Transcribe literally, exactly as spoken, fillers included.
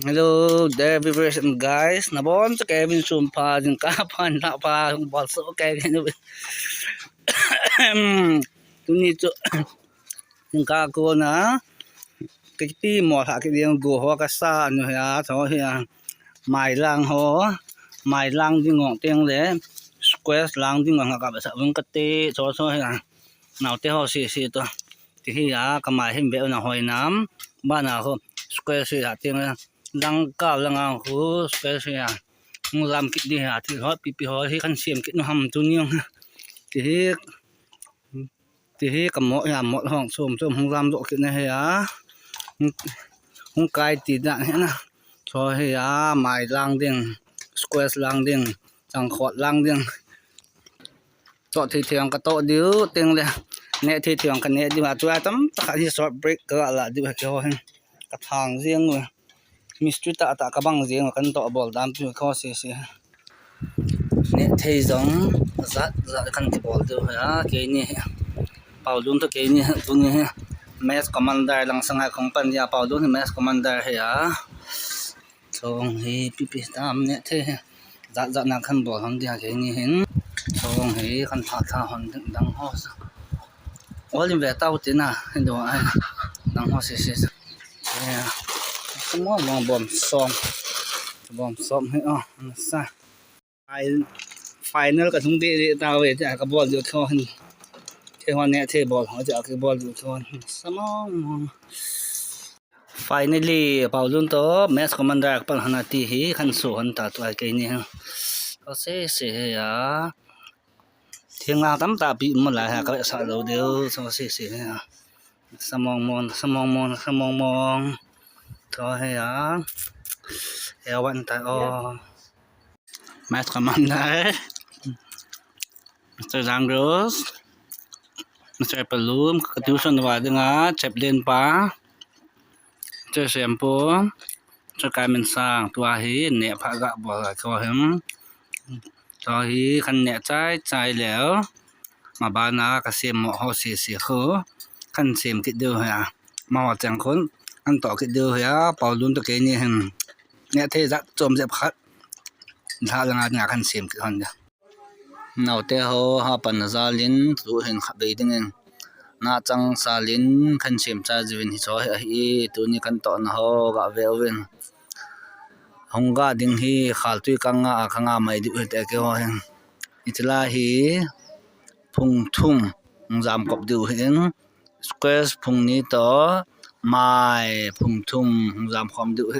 Hello there, viewers and guys. Nabonchauvin sum pha, jingkah pha, nilhah pha, bol soh kei kei nu. Tuni chu jingkah kona kiti mo lha kiti go ho kasa nu hia, cho hia. Mailang ho, mailang ding ngong teng le squash lang ding ngong ka ba sa vung kate, cho cho hia. Naote ho si si to. Ti hi a, kamai hin be na hoi nam. Bana ho square si a ting lang ka lang a ho square si a. Hung lam kit di a, ti ho pipi ho hi kan siam kit nu ham tuni. Ti hi, ti hi kamo ya mo hong som som hung lam do kit na he a. Hung kai ti da he na. Cho he a, mailang ding, square lang ding, changkhot lang ding. Toh thei thei ang ka toh diu, teng le. Neh thei thei ang ka neh diu, a tua tam tak hi short break ka la diu, ha, keiho hin. Ka thang jeng u. Mistri tah tah ka bang jeng u, kan toh bol dan tu kho si si. Neh thei jong, jat jat kan kibol diu, ha, keini. Paolun toh keini, tuni. Match commander lang sangai kong pan dia, Paolun match commander he a. Chong hi pipi tam neh thei hi. Jat jat na kan bol ham dia keini hin. Chong hi kan tha tha hon ding dang ho sa. Ol in ve tau ti na, hin do ai. Dang ho si si sa. Ya. Mo mo bom som. Bom som hi o, sa. Ai, final ka thung de de ta ve, ja ka bol diu kho hin. Thei ho neh thei bol ho, ja ka bol diu kho hin. Sa mo mo. Finally, Paolun toh match commander ka pan hon a ti hi, kan su hon ta tu ai keini hi. Ka se se he a. Thing lang tam ta pi mo lai ha, ka sa lo diu, so se se he a. Sa mong mong, sa mong mong, sa mong mong. To he a. He wan ta o. Match commander. Mister Zangros. Mister Palum, ka tuition va dinga, chaplain pa. Mister Sempo. Mister Kaimin Sang, tua hi, neh pha ga bol a ko him. Tua hi, kan neh chai chai leo. Ma bana ka sem mo ho si si ho. Kan sem kit diu hia. Ma ho chang khun, kan toh kit diu hia. Paolun toh keini hin. Neh thei jat chom jep khat. Lha langa dinga kan sem kit hon dia. Naote ho, ha pan na jal in, tu hin kha bei ding in. Na chang sal in, kan sem cha jiu vin hi cho hi a hi, tuni kan toh na ho, ga ve uvin. Hung ga ding hi, khal tui ka nga, ka nga mai diu hi te keiho hin. Itila hi, phung thum, hung jam kop diu hin. Squash phung ni toh, mai phung thum, hung jam khom diu hi.